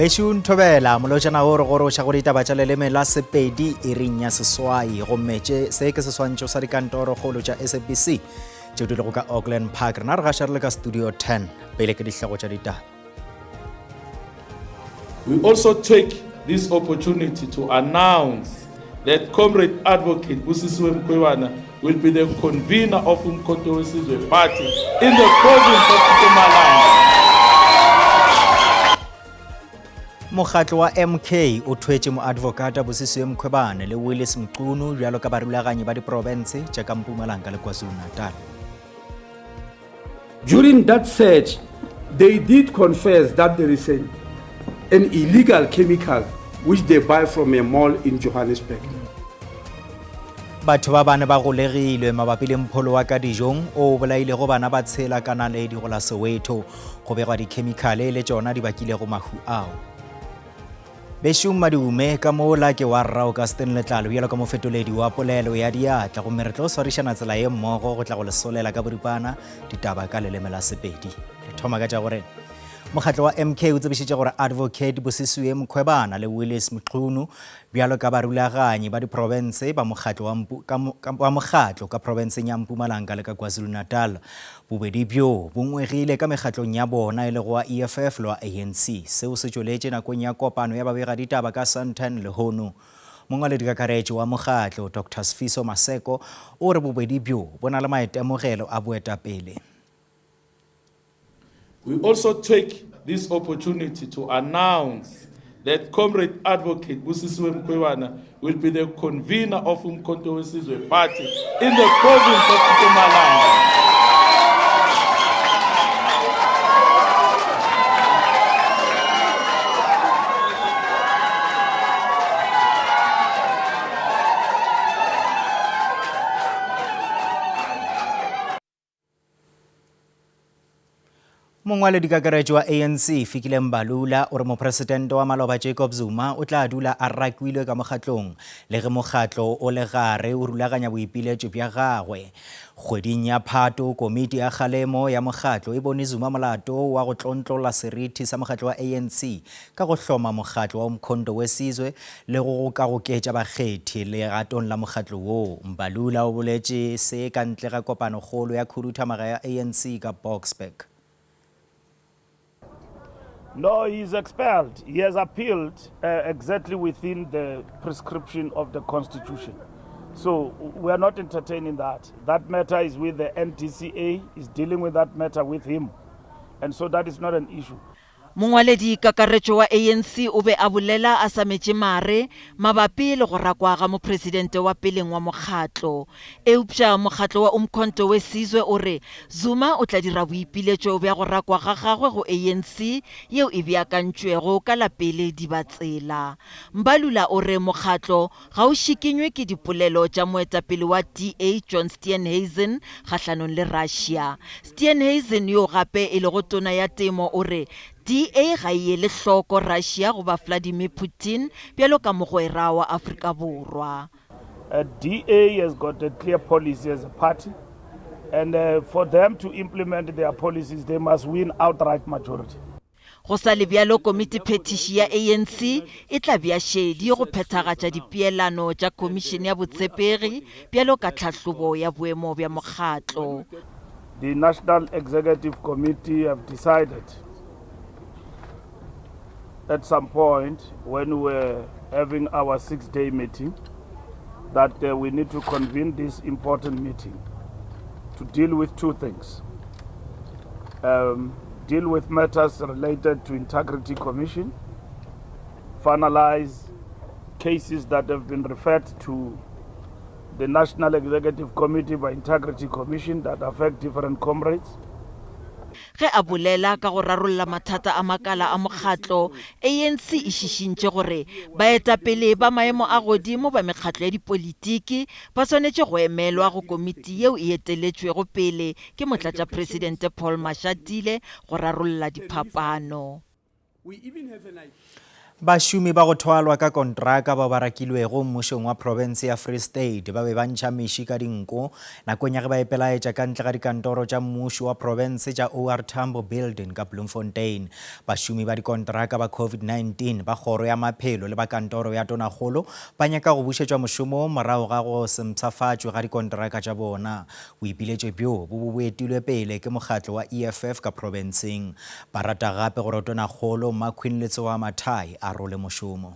Bešung Thobela, molotšana o re goroša go ditaba tša leleme la Sepedi iring ya seswai gomme tše se ke seswantšho sa dikantorokgolo tša SABC tšeo di lego ka Auckland Park. Rena re gaša re le ka Studio 10 pele ke dihlogo tša ditaba. We also take this opportunity to announce that Comrade Advocate Busisiwe Mkhwebane will be the convener of Umkhonto weSizwe Party in the province of Mpumalanga. Mokgatlo wa MK o thwetše moadvokata Busisiwe Mkhwebane le Willis Mchunu bjalo ka barulaganyi ba diprofense tša ka Mpumalanga le KwaZulu-Natal. During that search, they did confess that there is an, an illegal chemical which they buy from a mall in Johannesburg. Batho ba bane ba golegilwe mabapi le mpholo wa ka dijong o bolailego bana ba tshela ka naledi go la Soweto. Go begwa dikhemikhale e le tšona di bakilego mahu ao. Bešung Madume, ka mo la ke wa rra Augustine Letlalo bjalo ka mofetoledi wa polelo ya diatla gomme re tlo swarišana tsela ye mmogo go tla go le solela ka boripana ditaba ka leleme la Sepedi. Re thoma ka tša gore mokgatlo wa MK o tsebišitše gore Advocate Busisiwe Mkhwebana le Willis Mchunu bjalo ka barulaganyi ba diprofense ba mokgatlo wa, ka, wa mokgatlo ka profenseng ya Mpumalanga le ka KwaZulu-Natal Bobedi bjo bo ngwegile ka mekgatlong ya bona e lego wa EFF le wa ANC. Seo se tšweletše nakong ya kopano ya babegaditaba ka Sandton lehono. Mongwaledikakaretšo wa mokgatlo, Doctor Sifiso Maseko, o re bobedi bjo bo na le maitemogelo a boetapele. We also take this opportunity to announce that Comrade Advocate Busisiwe Mkhwebane will be the convener of Umkhonto weSizwe Party in the province of Mpumalanga. Mongwaledikakaretšo wa ANC Fikile Mbalula o re mopresidente wa maloba Jacob Zuma o tla dula a rakilwe ka mokgatlong le ge mokgatlo o le gare o rulaganya boipiletšo bja gagwe. Kgweding ya Phato, komiti ya kgalemo ya mokgatlo e bone Zuma molato wa go tlontlolla seriti sa mokgatlo wa ANC ka go hloma mokgatlo wa Umkhonto weSizwe le go gokagoketša bakgethi legatong la mokgatlo woo. Mbalula o boletše se ka ntle ga kopanokgolo ya khuduthamaga ya ANC ka Boksburg. No, he is expelled. He has appealed uh, exactly within the prescription of the constitution. So we are not entertaining that. That matter is with the NTCA, is dealing with that matter with him. And so that is not an issue. Mongwaledi kakaretšo wa ANC o be a bolela a sa metše mare mabapi le go rakwa ga mopresidente wa peleng wa mokgatlo. Eupša mokgatlo wa Umkhonto we Sizwe o re Zuma o tla dira boipiletšo bja go rakwa ga gagwe go ANC yeo e beakantšwego ka la pele Dibatsela. Mbalula o re mokgatlo ga o šikinywe ke dipolelo tša moetapele wa DA John Steenhuisen kgahlanong le Russia. Steenhuisen yo gape e lego tona ya temo o re DA ga e ele hloko Russia goba Vladimir Putin bjalo ka mogwera wa Afrika Borwa. DA has got a clear policy as a party and uh, for them to implement their policies they must win outright majority. Go sa le bjalo, komitiphethiši ya ANC e tla bea šedi go phethagatša dipeelano tša Khomišene ya Botshepegi bjalo ka tlhahlobo ya boemo bja mokgatlo. The National Executive Committee have decided at some point when we were having our six-day meeting that uh, we need to convene this important meeting to deal with two things. Um, deal with matters related to Integrity Commission, finalize cases that have been referred to the National Executive Committee by Integrity Commission that affect different comrades. Ge a bolela ka go rarolla mathata a makala a mokgatlo, ANC e šišintše gore baetapele ba maemo a godimo ba mekgatlo ya dipolitiki ba swanetše go emelwa go komiti yeo e eteletšwego pele ke Motlatšapresidente Paul Mashatile go rarolla diphapano. Bašomi ba go thwalwa ka kontraka bao ba rakilwego mmušong wa profense ya Free State ba be ba ntšha meši ka dinko nakong ya ge ba ipelaetša ka ntle ga dikantoro tša mmušo wa profense tša OR Tambo Building ka Bloemfontein. Bašomi ba dikontraka ba COVID-19 ba kgoro ya maphelo le ba kantoro ya tonakgolo ba nyaka go bušetšwa mošomong morago ga go se mpshafatšwe ga dikontraka tša bona. Boipiletšo bjo bo bo etilwe pele ke mokgatlo wa EFF ka profenseng. Ba rata gape gore Tonakgolo Mma Queen Letsoha Mathai a role mošomo.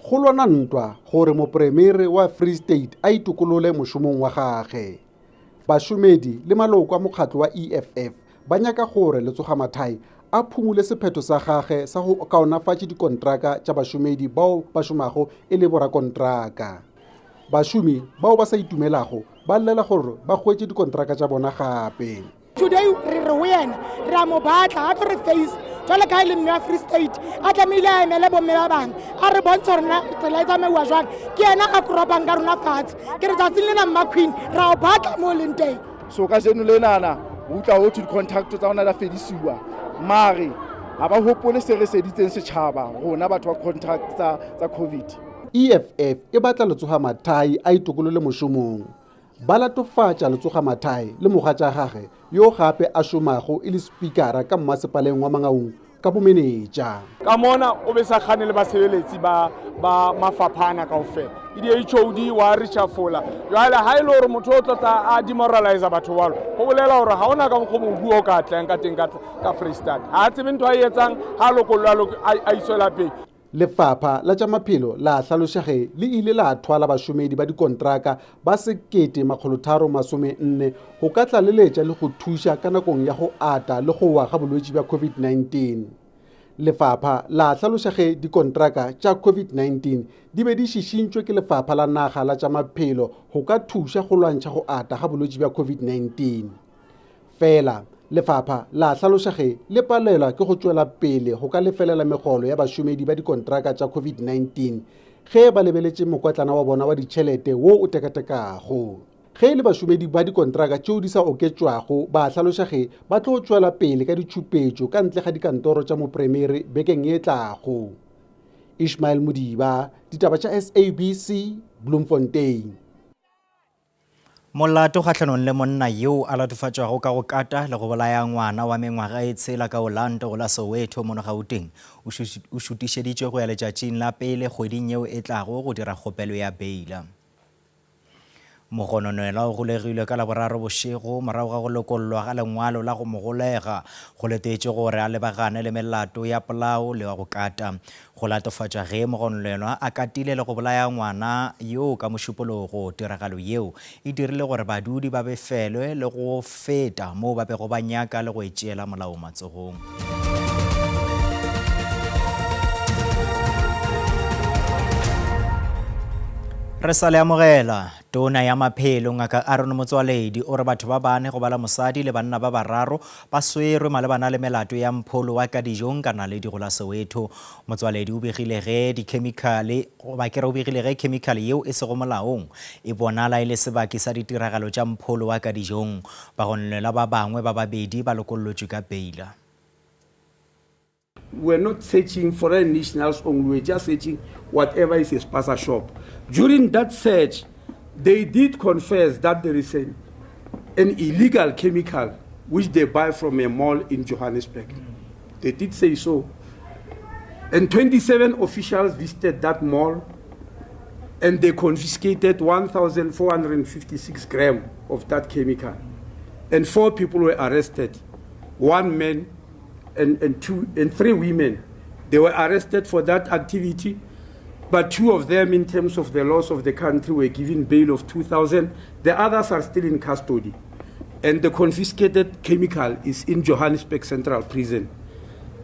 Go lwana ntwa gore mopremere wa Free State a itokolole mošomong wa gage. Bašomedi le maloko a mokgatlo wa EFF ba nyaka gore Letsoha Mathai a phumule sephetho sa gage sa go kaonafatše dikontraka tša bašomedi bao ba šomago e le borakontraka. Bašomi bao ba sa itumelago ba llela gore ba hwetše dikontraka tša bona gape. Today re re go yena re a mo batla a tlo re face jwale ka e le mme wa Free State a tlamehile a emele bomme ba bangwe a re bontshe gore na tsela e tsamaiwa jwang ke yena a koropang ka rona fatshe ke re tsatsing lena mma Queen ra o batla mo o leng teng. So kajeno lenana o utlwa ho thwe di-contract tsa rona di a fedisiwa mare ga ba gopole se re seditseng setšhaba rona batho ba contract tsa, tsa covid. EFF e batla Letsoga Mathai a itokolole mošomong. Ba latofatša Letsoga Mathai le mogatša gage yo gape a šomago e le spikara ka mmasepaleng wa Mangaung ka bomenetša. Ka mona o be sa kgane le basebeletsi ba ba mafapha ana kaofela. Ke di-HOD wa re shafola. Jwale ha e le hore motho o tlo tla a demoralize batho jwalo, ho bolela hore ha hona ka mokgwa moruo o ka atlehang ka teng ka Freistata. Ha a tsebe ntho a e etsang, ha a lokollwe a iswe lapeng. Lefapha la tša Maphelo la hlaloša ge le ile la thwala bašomedi ba dikontraka ba 1340 go ka tlaleletša le go thuša ka nakong ya go ata le go wa ga bolwetši bja COVID-19. Lefapha la hlaloša ge dikontraka tša COVID-19 di be di šišintšwe ke Lefapha la Naga la tša Maphelo go ka thuša go lwantšha go ata ga bolwetši bja COVID-19. Fela, lefapha la hlaloša ge le palelwa ke go tšwela pele go ka lefelela megolo ya bašomedi ba dikontraka tša COVID-19 ge ba lebeletše mokotlana wa bona wa ditšhelete wo o tekatekago. Ge e le bašomedi ba dikontraka tšeo di sa oketšwago ba hlaloša ge ba tlo tšwela pele ka ditšhupetšo ka ntle ga dikantoro tša mopremere bekeng ye tlago. Ishmael Modiba, Ditaba tša SABC, Bloemfontein. Molato kgahlanong le monna yoo a latofatšwago ka go kata le go bolaya ngwana wa mengwaga e tshela ka Orlando go la Soweto mono Gauteng o šutišeditšwe go ya letšatšing la pele kgweding yeo e tlago go dira kgopelo ya beila. Mogononelwa o golegilwe ka Laboraro bošego morago ga go lokollwa ga lengwalo la go mo golega. Go letetšwe gore a lebagane le melato ya polao le wa go kata. Go latofatšwa ge mogononelwa a katile le go bolaya ngwana yoo ka Mošupologo. Tiragalo yeo e dirile gore badudi ba befelwe le go feta moo ba bego ba nyaka le go e tšeela molao matsogong. Re sa le amogela. Tona ya Maphelo, Ngaka Aaron Motsoaledi, o re batho ba bane go bala mosadi le banna ba bararo ba swerwe malebana le melato ya mpholo wa ka dijong ka Naledi go la Soweto. Motsoaledi o begile ge dikhemikhale goba ke re o begile ge khemikhale yeo e sego molaong e bonala e le sebaki sa ditiragalo tša mpholo wa ka dijong. Bagononelwa ba bangwe ba babedi ba lokollotšwe ka beila. We were not searching foreign nationals only, we were just searching whatever is a spaza shop. During that search, they did confess that there is an, an illegal chemical which they buy from a mall in Johannesburg. They did say so. And 27 officials visited that mall and they confiscated 1,456 grams of that chemical. And four people were arrested one man and, and, two, and three women. They were arrested for that activity, but two of them, in terms of the laws of the country, were given bail of 2,000. The others are still in custody. And the confiscated chemical is in Johannesburg Central Prison.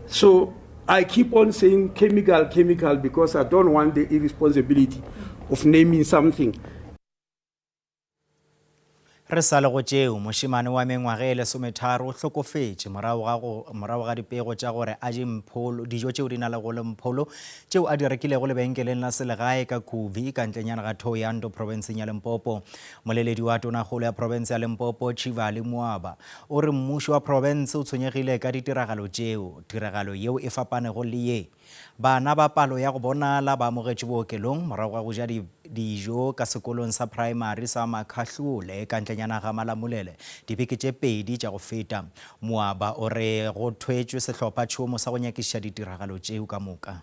So I keep on saying chemical, chemical, because I don't want the irresponsibility of naming something. Re sa le go tšeo, mošemane wa mengwaga e lesometharo o hlokofetše morago ga go morago ga dipego tša gore a je mpholo dijo tšeo di na lego le mpholo tšeo a di rekilego lebenkeleng la selegae ka Kuvi ka ntlenyana ga Thohoyandou profenseng ya Limpopo. Moleledi wa Tonakgolo ya profense ya Limpopo Tshivhale Muaba o re mmušo wa profense o tshwenyegile ka ditiragalo tšeo. Tiragalo yeo e fapanego le ye Bana ba palo ya go bonala ba amogetšwe bookelong morago ga go ja dijo ka sekolong sa praemari sa Makhahlole ka ntlenyana ga Malamulele dibeke tše pedi tša go feta. Moaba o re go thwetšwe sehlopha tšhomo sa go nyakišiša ditiragalo tšeo ka moka.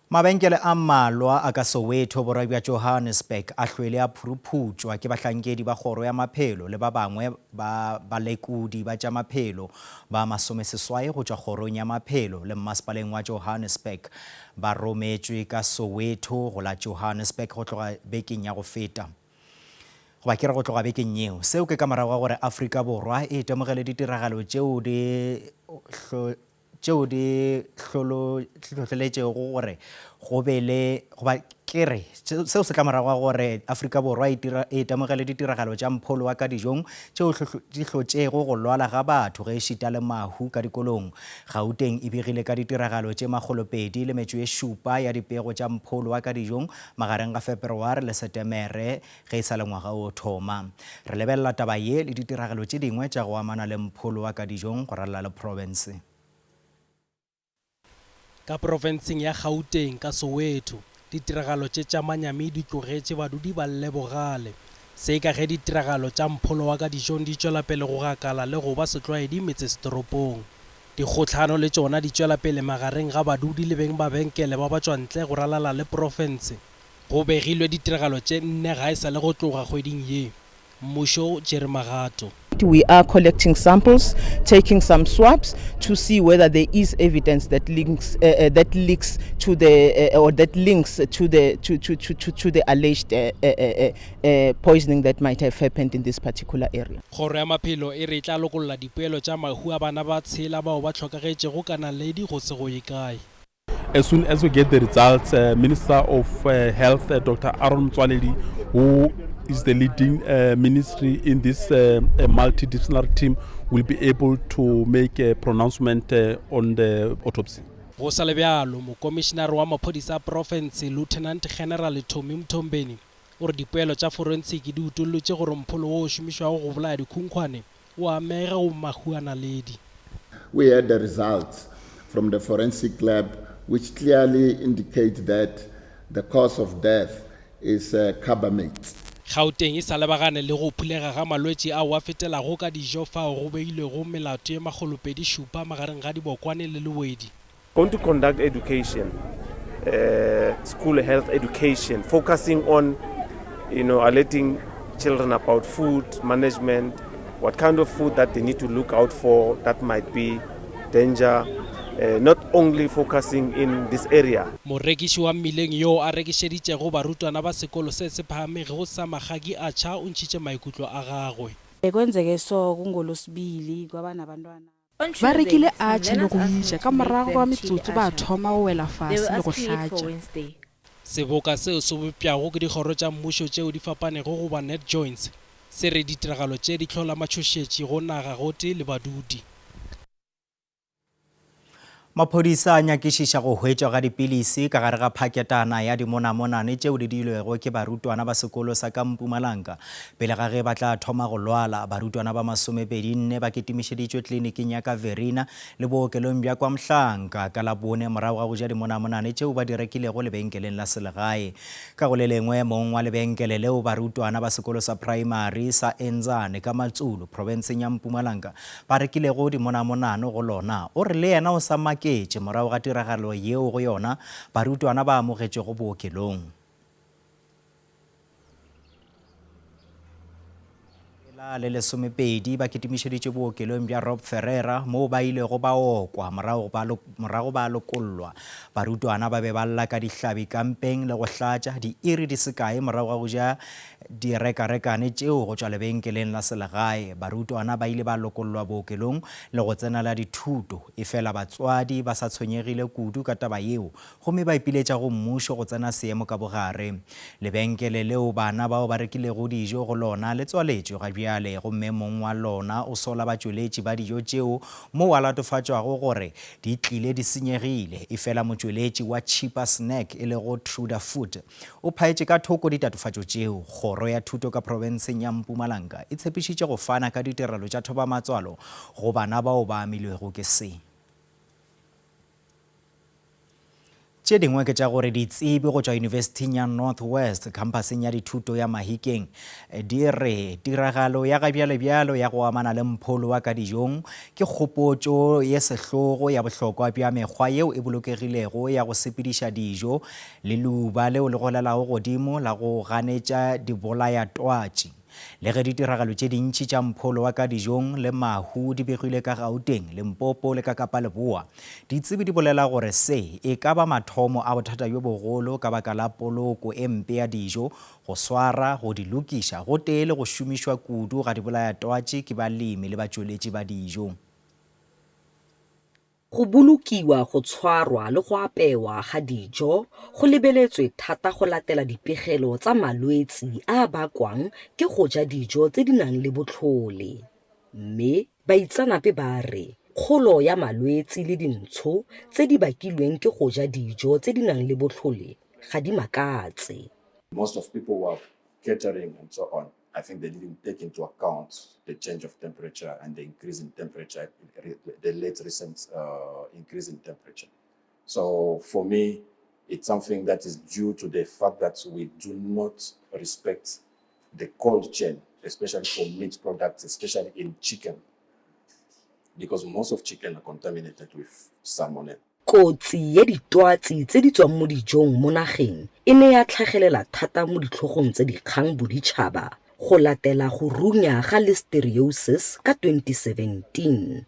Mabenkele a mmalwa a ka Soweto, borwa bja Johannesburg, a hlwele a phuruphutšwa ke bahlankedi ba kgoro ya maphelo le ba bangwe ba balekodi ba tša maphelo ba masomeseswai go tšwa kgorong ya maphelo le mmasepaleng wa Johannesburg. Ba rometšwe ka Soweto go la Johannesburg go tloga bekeng ya go feta. Goba ke re go tloga bekeng yeo. Seo ke ka morago ga gore Afrika Borwa e itemogele ditiragalo tšeo di tšeo di hlohleletšego gore go be le goba ke re seo se tla morago ga gore Afrika Borwa e, e itemogele ditiragalo tša mpholo wa ka dijong tšeo di hlotšego go lwala ga batho ge ešita le mahu ka dikolong. Gauteng e begile ka ditiragalo tše makgolopedi le metšo ye šupa ya dipego tša mpholo wa ka dijong magareng ga Feberware le Setemere ge e sa le ngwaga o thoma. Re lebelela taba ye le ditiragalo tše dingwe tša go amana le mpholo wa ka dijong go ralala le profense. Ka profenseng ya Gauteng ka Soweto, ditiragalo tše tša manyami di tlogetše badudi ba lle bogale. Se ka ge ditiragalo tša mpholo wa ka dijong di tšwela pele go gakala le go ba setlwaedi metsesetoropong. Dikgohlano le tšona di tšwela pele magareng ga badudi le beng mabenkele ba batšwantle go ralala le profense. Go begilwe ditiragalo tše nne ga e sa le go tloga kgweding ye. Mmušo o tšere magato. We are collecting samples, taking some swabs to see whether there is evidence that links, uh, uh, that leaks to the uh, or that links to the to, to, to, to, to the alleged uh, uh, uh, uh, poisoning that might have happened in this particular area. Kgoro ya Maphelo e re e tla lokolla dipoelo tša mahu a bana ba tshela bao ba hlokagetšego ka naledi go se go ye kae. As soon as we get the results, uh, Minister of uh, Health, uh, Dr. Aaron Motsoaledi, who is the leading uh, ministry in this uh, uh, multidisciplinary team, will be able to make a pronouncement uh, on the autopsy. Go sa le bjalo, Mokomišenare wa Maphodisa a Profense, Lieutenant General Tommy Mthombeni, o re dipoelo tša forensiki di utollotše gore mpholo wo o šomišwago go bolaya dikhunkhwane o amega go mahu a naledi. We had the results from the forensic lab which clearly indicate that the cause of death is carbamates. Gauteng e sa lebagane le go phulega ga malwetši ao a fetelago ka dijo fao go beilwego melato ye makgolopedishupha magareng ga Dibokwane le Lewedi. Going to conduct education, uh, school health education, focusing on, you know, alerting children about food management, what kind of food that they need to look out for that might be danger, uh, not only focusing in this area. Morekiši wa mmileng yoo a rekišeditšego barutwana ba sekolo se se phahamego sa Magaki Atšha o ntšhitše maikutlo a gagwe. Kwenzeke so kungolosibili kwaba nabantwana. Ba rekile atšha le go e ja, ka morago ga metsotso ba thoma go wela fase le go hlatša. Seboka seo se bopšago ke dikgoro tša mmušo tšeo di fapanego goba NatJoints se re ditiragalo tše di hlola matšhošetši go naga gotee le badudi. Maphodisa a nyakišiša go hwetšwa ga dipilisi ka gare ga phaketana ya dimonamonane tšeo di diilwego ke barutwana ba sekolo sa ka Mpumalanga Pele ga ge ba tla thoma go lwala, barutwana ba masomepedi-nne ba kitimišeditšwe kliniking ya ka Verina le bookelong bja kwa Mhlanka ka Labone morago ga go ja dimonamonane tšeo ba di rekilego lebenkeleng la selegae. Ka go le lengwe, mong wa lebenkele leo barutwana ba sekolo sa praemari sa Enzane ka Matsulu, profenseng ya Mpumalanga, ba rekilego dimonamonane go lona, o re le yena o sa maketše morago ga tiragalo yeo go yona barutwana ba amogetšwego bookelong. Le lesomepedi ba kitimišeditšwe bookelong bja Rob Ferreira moo ba ilego ba okwa morago ba, morago ba lokollwa. Barutwana ba be ba lla ka dihlabi kampeng le go hlatša diiri di se kae morago ga go ja direkarekane tšeo go tšwa lebenkeleng la selegae. Barutwana ba ile ba lokollwa bookelong le go tsenela dithuto, efela batswadi ba sa tshwenyegile kudu ka taba yeo gomme ba ipiletša go mmušo go tsena seemo ka bogare. Lebenkele leo bana bao ba rekilego dijo go lona le tswaletšwe ga bjale gomme mong wa lona o sola batšweletši ba dijo tšeo moo a latofatšwago gore di tlile di senyegile. Efela motšweletši wa Cheaper Snack e lego Truda Food o phaetše ka thoko ditatofatšo tšeo. Kgoro ya Thuto ka profenseng ya Mpumalanga e tshepišitše go fana ka ditirelo tša thobamatswalo go bana bao ba amilwego ke se. Tše dingwe ke tša gore ditsebi go tšwa Yunibesithing ya North West khamphaseng ya dithuto ya Mahikeng di re tiragalo ya gabjalebjalo ya go amana le mpholo wa ka dijong ke kgopotšo ye sehlogo ya bohlokwa bja mekgwa yeo e bolokegilego ya go sepediša dijo le leuba leo le golelago godimo la go ganetša dibolayatwatši. Le ge ditiragalo tše dintši tša mpholo wa ka dijong le mahu di begilwe ka Gauteng, Limpopo le ka Kapa Leboa, ditsebi di bolela gore se e ka ba mathomo a bothata bjo bogolo ka baka la poloko e mpe ya dijo, go swara, go di lokiša gotee le go šomišwa kudu ga dibolayatwatši ke balemi le batšweletši ba dijo. Go bolokiwa, go tshwarwa le go apewa ga dijo go lebeletswe thata go latela dipegelo tsa malwetsi a a bakwang ke go ja dijo tse di nang le botlhole. Mme baitseanape ba re kgolo ya malwetsi le dintsho tse di bakilweng ke go ja dijo tse di nang le botlhole ga di makatse. Most of people who are catering and so on, I think they didn't take into account the change of temperature and the increase in temperature, the late recent uh, increase in temperature. So for me, it's something that is due to the fact that we do not respect the cold chain, especially for meat products, especially in chicken, because most of chicken are contaminated with salmonella. Kotsi ya ditwatsi tse di tswang mo dijong mo nageng e ne ya tlhagelela thata mo ditlhogong tsa dikgang boditšhaba go latela go runya ga Listeriosis ka 2017.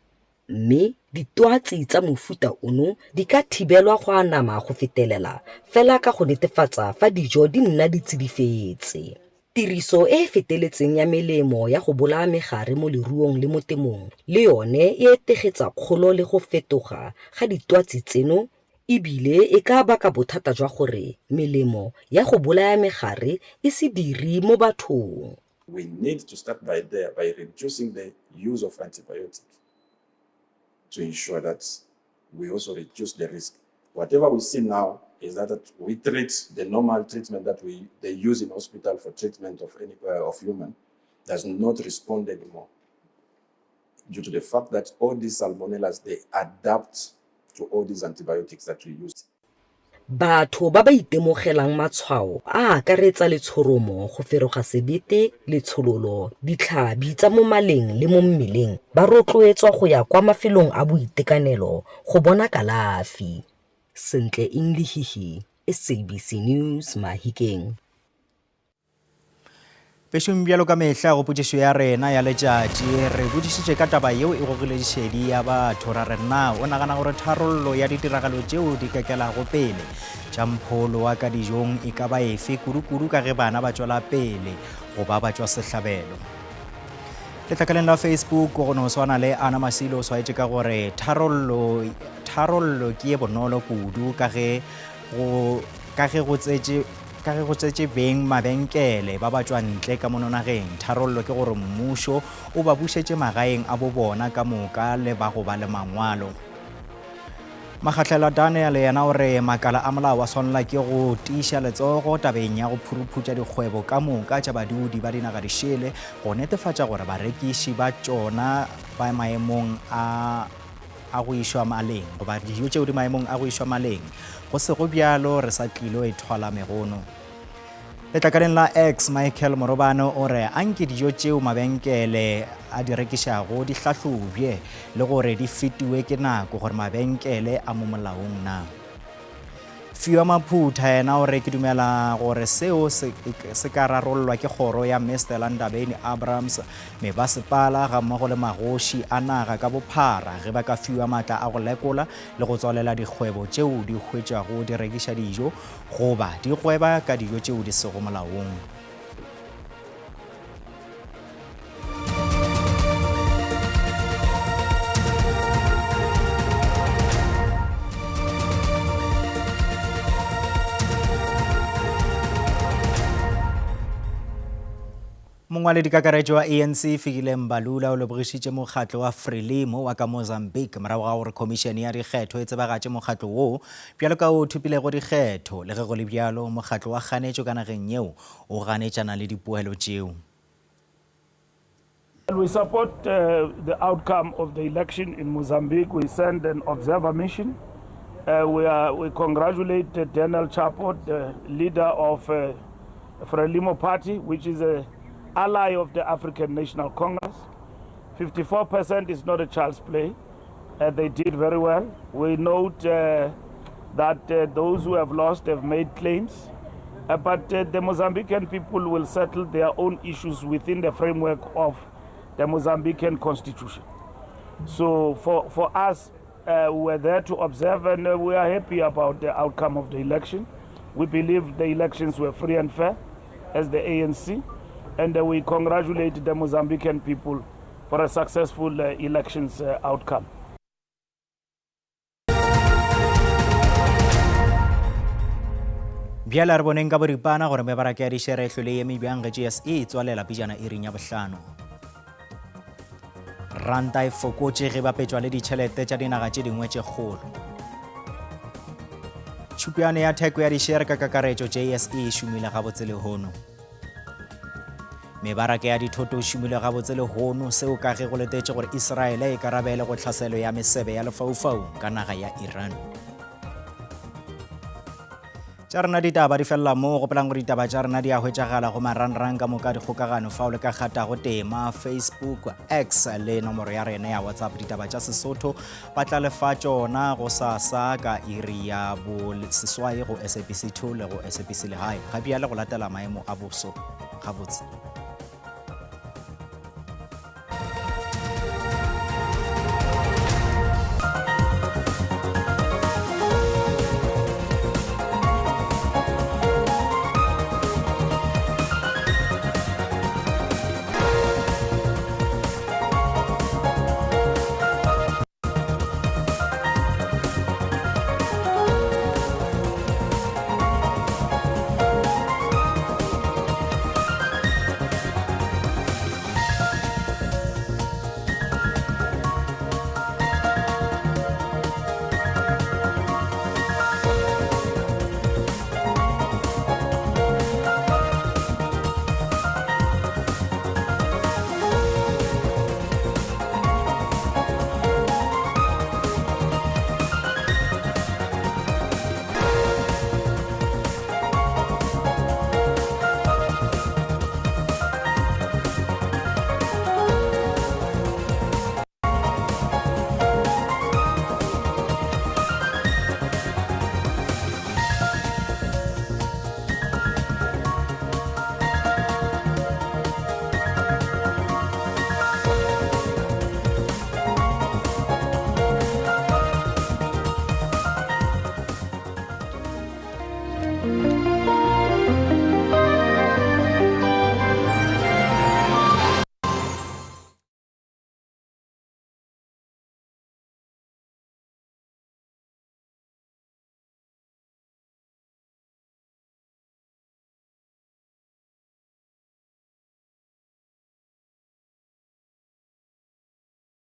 Mme ditwatsi tsa mofuta ono di ka thibelwa go anama go fetelela fela ka go netefatsa fa dijo di nna di tsidifetse. Tiriso e e feteletseng ya melemo ya go bolaya megare mo leruong le mo temong le yone e etegetsa kgolo le go fetoga ga ditwatsi tseno e bile e ka baka bothata jwa gore melemo ya go bolaya megare e se dire mo bathong. We need to start by there, by reducing the use of antibiotic to ensure that we also reduce the risk. Whatever we see now is that, that we treat the normal treatment that we they use in hospital for treatment of any uh, of human does not respond anymore due to the fact that all these salmonellas they adapt to all these antibiotics that we use. Batho ba ba itemogelang matshwao a akaretsa letshoromo, go feroga sebete, letshololo, ditlhabi tsa mo maleng le mo mmeleng ba rotloetswa go ya kwa mafelong a boitekanelo go bona kalafi. Sentle Inlihihi, SABC News, Mahikeng. Bešong bjalo ka mehla go potšišo ya rena ya letšatši re botšišitše ka taba yeo e gogile šedi ya batho ra re na o nagana gore tharollo ya ditiragalo tšeo di kekelago pele tša mpholo wa ka dijong e ka ba efe kudu-kudu ka ge bana ba tšwela pele go ba ba tšwa sehlabelo. Letlakaleng la Facebook go no swana le Ana Masilo o swaetše ka gore tharollo tharollo ke ye bonolo kudu ka ge go ka ge go tsetše Ka ge go tsetše beng mabenkele ba ba tšwa ntle ka mono nageng, tharollo ke gore mmušo o ba bušetše magaeng a bo bona ka moka le ba go ba le mangwalo. Makgahlela Daniel yena o re makala a molao a swanela ke go tiiša letsogo tabeng ya go phuruphutša dikgwebo ka moka tša badudi ba dinaga dišele go netefatša gore barekiši ba tšona ba maemong a a go išwa maleng goba dijo tšeo di maemong a go išwa maleng. Go sego bjalo re sa tlilo e thwala megono. Letlakaleng la X, Michael Morobane o re anke dijo tšeo mabenkele a di rekišago di hlahlobje le gore di fetiwe ke nako gore mabenkele a mo molaong na. Fiwa Maphutha yena o re ke dumela gore seo se, se ka rarollwa ke kgoro ya Mister Ndabeni Abrams, mebasepala gammogo le magoši a naga ka bophara ge ba ka fiwa matla a go lekola le go tswalela dikgwebo tšeo di hwetšwago di rekiša dijo goba di gweba ka dijo tšeo di sego molaong. Mongwaledikakaretšo wa ANC Fikile Mbalula o lebogišitše mokgatlo wa Frelimo wa ka Mozambique morago ga gore khomišene ya dikgetho e tsebagatše mokgatlo woo bjalo ka o thopilego dikgetho. Le ge go le bjalo, mokgatlo wa kganetšo ka nageng yeo o ganetšana le dipoelo tšeo. We support uh, the outcome of the election in Mozambique. We send an observer mission. Uh, we, are, we congratulate uh, Daniel Chapo, the leader of uh, Frelimo Party, which is an ally of the African National Congress. 54% is not a child's play. Uh, they did very well. We note uh, that uh, those who have lost have made claims, uh, but uh, the Mozambican people will settle their own issues within the framework of the Mozambican constitution. So for, for us, uh, we were there to observe and uh, we are happy about the outcome of the election. We believe the elections were free and fair as the ANC, and uh, we congratulate the Mozambican people for a successful uh, elections uh, outcome. Bjale a re boneng ka boripana gore mebaraka ya dišere e hlwele e eme bjang ge JSE e tswalela pejana iring ya bohlano. Ranta e fokotše ge bapetšwa le ditšhelete tša dinaga tše dingwe tše kgolo. Tšhupjane ya theko ya dišere ka kakaretšo JSE e šomile gabotse lehono. Mebaraka ya dithoto e šomile gabotse lehono, seo ka ge go letetše gore Israele e karabele go tlhaselo ya mesebe ya lefaufaung ka naga ya Iran. Tša rena ditaba di felela moo. Gopolang gore ditaba tša rena di a hwetšagala go marangrang ka moka dikgokagano fao le ka kgatago tema, Facebook, X le nomoro ya rena ya WhatsApp. Ditaba tša Sesotho ba tla le fa tšona gosasa ka iri ya boseswai go SABC 2 le go SABC Legae. Ga bjale go latela maemo a boso gabotse.